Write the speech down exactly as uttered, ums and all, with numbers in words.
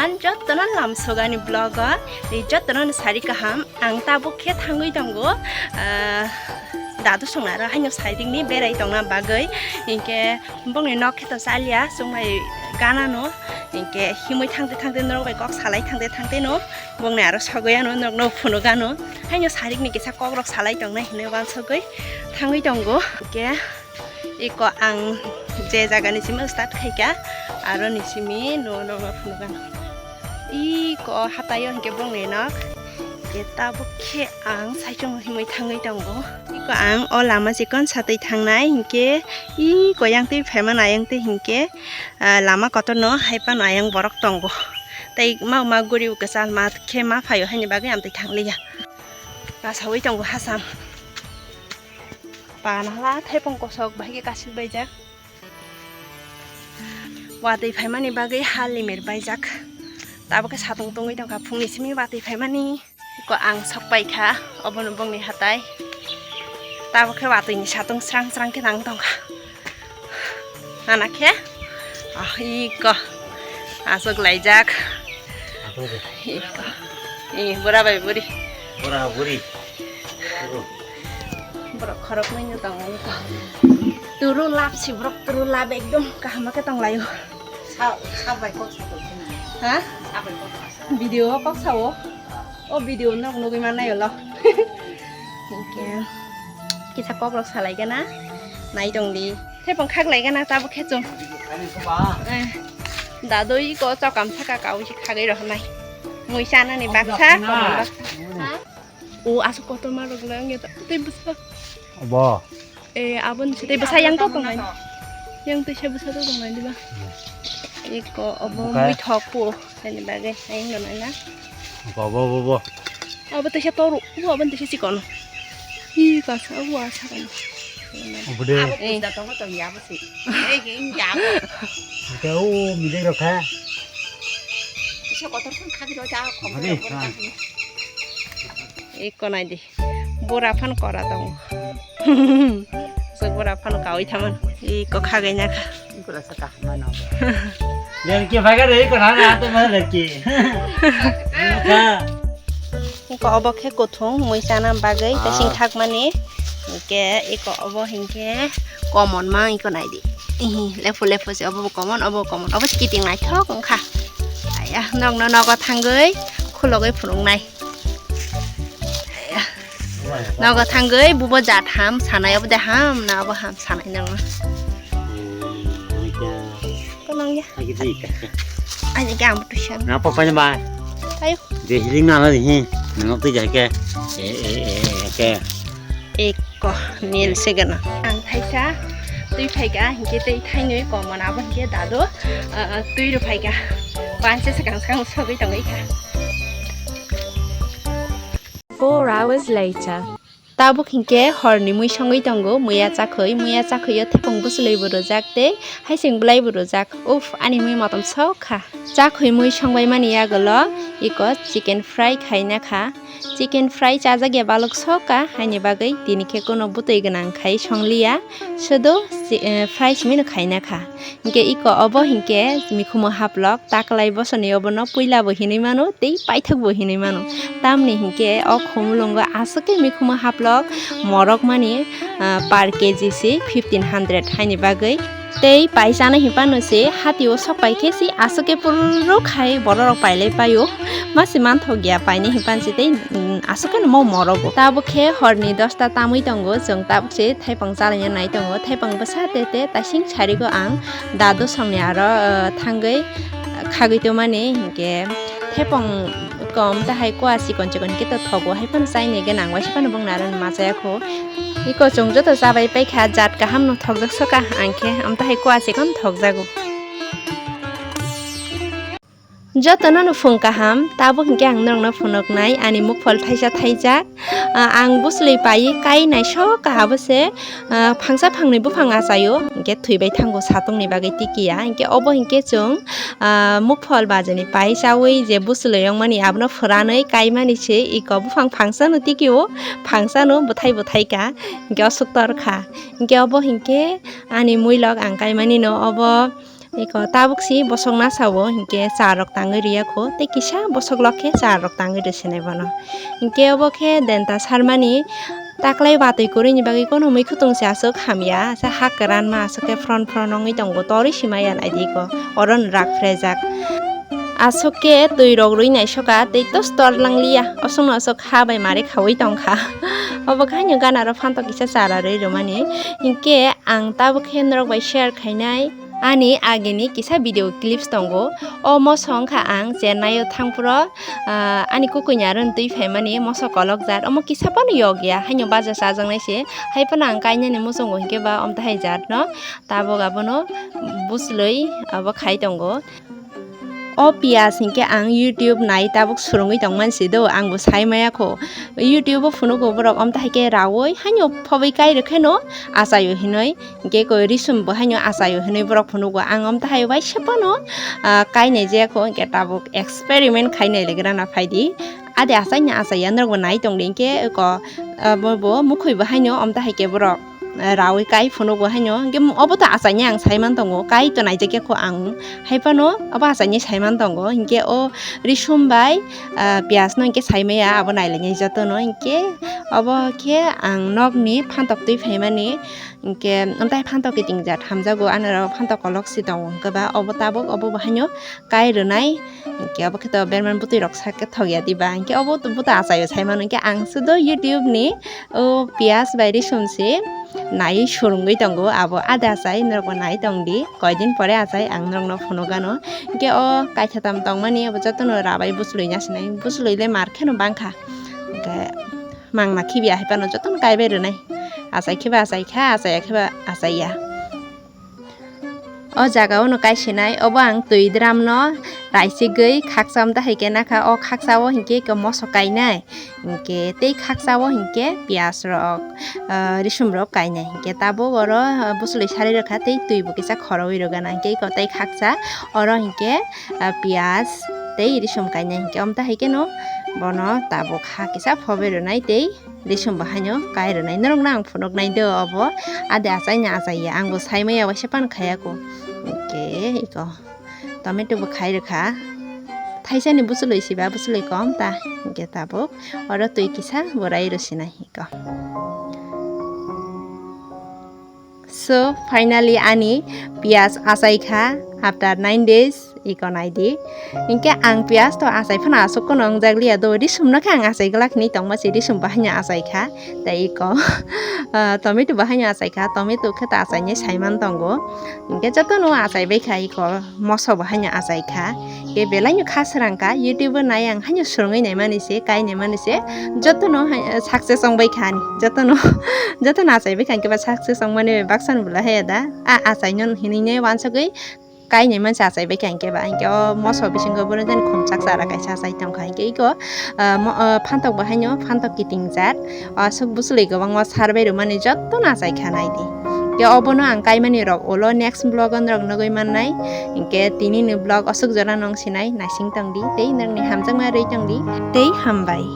Ang jotono lamsogani vlog o, tei jotono sari kaham. Ang tabuk khe thangwi tongo, ah, dadu songnaro haino sairing ni berai tongna bagwi. Hinkhe bongni nok khe to chalia, chwng bai ganano. Hinkhe himwi thangte thangte norok bai kok salai thangte thangte no bongni aro sogwi ano norokno phunukgano. Haino sairing ni kisa kok rok salai tongnai hinwi wansugwi thangwi tongo. Hinkhe Iko ang je jaga ni simi start khaika, aro ni simi no, no, no, phunukha. Iko hataio hinkhe bongni nok. Hinkhe tabuk khe ang saichung himwi thangwi tongo. Iko ang o lama chikon satwi thangnai hinkhe iko yang twi phaimano ayang twi hinkhe, ah, lama kotorno haiphano ayang borok tongo. Tei ma, ma guri kwchal ma khe ma phaio haini bagwi amtwi thangliya. Kasawi tongo hasam. Pana hala thaipung kosok bahai khe kasil baijak. Watwi phaimani bagwi ha limir baijak. Tabuk khe satung tungwi tongkha, phungni simi watwi phaimani. Iko ang sok paikha, obono bongni hatai. Tabuk khe watwini satung srang srang khe nang tongkha. Nana khe? Ah, iko. Aswk laijak. Aswk de. Iko. I bura bai buri. Bura buri. Buru. Borok khorok mui no tongo iko. Turu lab si borok turu lab ekdom kaham khe tong laio. Sa, sa bai kok sa tong. Ha? Sa bai kok sa. Video o kok sao. O video nok nugwi mannai ulo. Hinkhe kisa kok rok salai gana. Nai tong di. Thaipung khaklai gana tabuk khe chwng. Eh, dadoi ko chokam saka kawi si khagwi rohornai. Mui chanani baksa, komon baksa. Ha? O aswk kotorma rok le wngya tei bwsa. Obo. Eh, aboni se tei bwsa yang to tongnai. Yang tei se bwsa to tongnai diba? Eko obo mui thok po. Ani bagwi ayang gana na. Bo, bo, bo, bo. Abo teisa toru, abo, abo teisa chikon. Hi kasa, abo asa kano. Abo de. Eh. Abo. Ita o, midek rokha. Abo, ha. Eko nai di. Bura phan kora tongo. So bura phan kawi thaman. Iko khagai na kha. Iko rasa kaham mano. Lerki phaga re, iko rana ato ma lerki. Iko obo khe kuthung mui chana bagwi, ah, tasing thakmani. Hinkhe iko obo hinkhe common ma iko nai di. Ihi, lephu lephu se obo common, obo common. Obo kiting naithok wngkha. Aya, nokno nogo thangwi khulogwi phunuknai. Nogo thangwi bubo jat ham sanai, obo de ham na obo ham sanai nang. Konong ya. Ani ke am tuition. Na pa pa ba. Ayo. De hiling na la hi. Nang tu ja ke. E e e e ke. Eko nil se gana. Ang thaisa twi phaika hinkhe tei thainwi komon abo hinkhe dado, ah, twi rw phaika. Panse sakang sakang sogwi tongwi kha. Four hours later. Tabuk hinkhe horni mui songwi tongo, muya chakhwi, muya chakhwio thepung bwchwlwi bo rwjak tei haising bwlai bo rwjak. Uff, ani mui motom sok kha. Chakhwi mui songbai mani yagulo iko chicken fry khaina kha. Chicken fry chajak ya balok sok kha, haini bagwi tini khe kono bwtwi gwnang khai songliya, sudo si-, eh, fry simi no khaina kha. Hinkhe iko obo hinkhe mikhumu haplok, taklai bosoni obono puila bo hinwi mano tei paithak bo hinwi mano. Tamni hinkhe o khumulwngo aswk khe mikhumu haplok morok mani, ah, per K G se fifteen hundred haini bagwi. Tei pai chana hinphano se hati o sok pai khe se aswk khe puro khai borok rok pailai paio. Ma se manthok ya paini hinphan se tei, mm, aswk khe no mo morogo. Tabuk khe horni dosta tamwi tongo, chwng tabuk se thaipang chalaina nai tongo, thaipang bwsa te te taising sarigo ang dadu songni aro, ah, thangwi, ah, khagwi tongmani hinkhe thepong kom ta hai kua chikon chikon khe to thogo hai phano chaini gwnang waisa phano bongni aro ma chaya kho. Iko chwng joto chabai paikha jat kaham no thokjak soka ang khe amta hai kua chikon thokjago. Jotono no phung kaham, tabuk hinkhe ang norokno phunuknai ani mukphol thaisa thaijak. Ah, ang bwchwlwi paiwi kai naisok kahabo se, ah, phangsa phangnwi buphang achaio, hinkhe thwibai thango satungni bagwi tikiya. Hinkhe obo hinkhe chwng, ah, mukphol bajani pai chawi je bwchwlwi wngmani abono phwranwi kaimani se iko buphang phangsano tikio, phangsano bwthai bwthai ka, hinkhe o swktor kha. Hinkhe obo hinkhe ani muilok ang kaimanino obo Iko tabuk si bosok na sao, hinkhe cha rok tangwi riya kho, tei kisa bosok lok khe cha rok tangwi rwsinai bono. Hinkhe obo khe denta sarmani taklai batwi kwrwini bagwi kono mui khutung se aswk hamya, sa ha kwran ma aswk khe phron phron wngwi tongo, torwi sima ya naidi iko, oro no rak phrejak. Aswk khe twi rok rwi naisoka tei to stor lang liya, oswk no aswk ha bai mari khaui tongkha. Obo khe haino gana ro phantok kisa chara rwi rwmani, hinkhe ang tabuk khe norok bai share khainai. Ani agini kisa video clips tongo. O moso wngkha ang Chennai o thangphuru, ah, ani kukuini aro twi phaimani moso kolok jat. Omo kisa phano yok ya, haino baja chajaknai se. Hai phano ang kainani muchungo hinkhe ba omtahai jat no. Tabuk abono buslwi abo khai tongo. O piyas hinkhe ang YouTube nai tabuk surungwi tongmani se do, ang bo sai maya kho. YouTube o phunugo borok omtahai khe raui haino phobwi kai rwkheno achaio hinwi. Hinkhe ko risum bo haino achaio hinwi borok phunugo. Ang omtahai waisa phano, ah, kainai jaya kho, hinkhe tabuk experiment khainai legrana phaidi. Ade achaina achaiya norokbo nai tongdi hinkhe ko, ah, bo, bo mukhwi bo haino omtahai khe borok, ah, raui kai phunugo haino. Hinkhe obo to achainai ang saiman tongo, kai to naijakya kho ang. Hai phano obo achainai saiman tongo. Hinkhe o risum bai, ah, piyas no hinkhe saimaya abo nailainai jotono. Hinkhe obo khe ang nokni phantok twi phaimani. Hinkhe omtahai phantok kiting jat hamjago, anoro phantok kolok si tongo, hinkhe ba obo tabuk obo bo haino kai rwnai. Hinkhe obo khe to berman bwtwi rok sak khe thok ya diba, hinkhe obo to buta achaio saimano, hinkhe ang sudo YouTube ni o piyas bai risum se naiwi surungwi tongo, abo ade achai norokbo nai tongdi, koidin pore achai ang norokno phunukgano. Hinkhe o kaithatam tongmani abo jotono rabai buslwi nasinai, buslwi le mar kheno bangkha. Hinkhe mangna khibiya hai phano jotono kaibai rwnai. Achai khe ba achai kha, achaiya khe ba achaiya. O jaga o no kaisinai, obo ang twi drum no raisigwi khaksa omtahai khe nakha, o khaksa o hinkhe eko moso kainai, hinkhe tei khaksa o hinkhe piyas rok, ah, risum rok kainai, hinkhe tabuk oro, ah, buslwi sari rwkha tei twi bo kisa khorowi rwgana, hinkhe eko tei khaksa oro hinkhe, ah, piyas tei risum kainai, hinkhe omtahai khe no bono tabuk ha kisa phobai rwnai tei risum bo haino kai rwnai. Norokno ang phunuknai do obo. Ade achaina achaiya. Ang bo saimaya waisa phano khaya kho. Hinkhe eko tomato bo khai rwkha. Thaisani buchulwi siba, buchulwi kom ta. Hinkhe tabuk oro twi kisa bo rai rwsinai eko. So, finally ani piyas achai kha after nine days, iko nai di. Hinkhe ang piyas to achai phano aswk kono wngjak liya do, risum no khe ang achai glak hinwi tongma se, risum bo haino achai kha. Tei iko, ah, tomato bo haino achai kha, tomato khe to achainai saiman tongo. Hinkhe jotono achai bai kha iko. Moso bo haino achai kha. Khe belai no kha srang kha, YouTube o nai ang haino swrwngwi naimani se, kai naimani se, jotono hai, success wng bai kha ani, jotono, jotono achai bai kha, hinkhe ba success wng mani bai baksa ni bwla haya da, a achai no hinwi nai wansugwi kai naimani se achai bai kha, hinkhe ba, hinkhe o moso bisingo borok jani khumchak chara kaisa achai tong kha, hinkhe iko, ah, mo-, ah, phantok bo haino, phantok kiting jat, aswk bwchwlwi kwbangma sar bai rwmani jotono achai kha nai di. Khe obono ang kaimani rok ulo next vlog o norok nugwi mannai. Hinkhe tini ni vlog aswk jora nung sinai naising tong di tei nokni hamjakma rwi tong di tei hambai.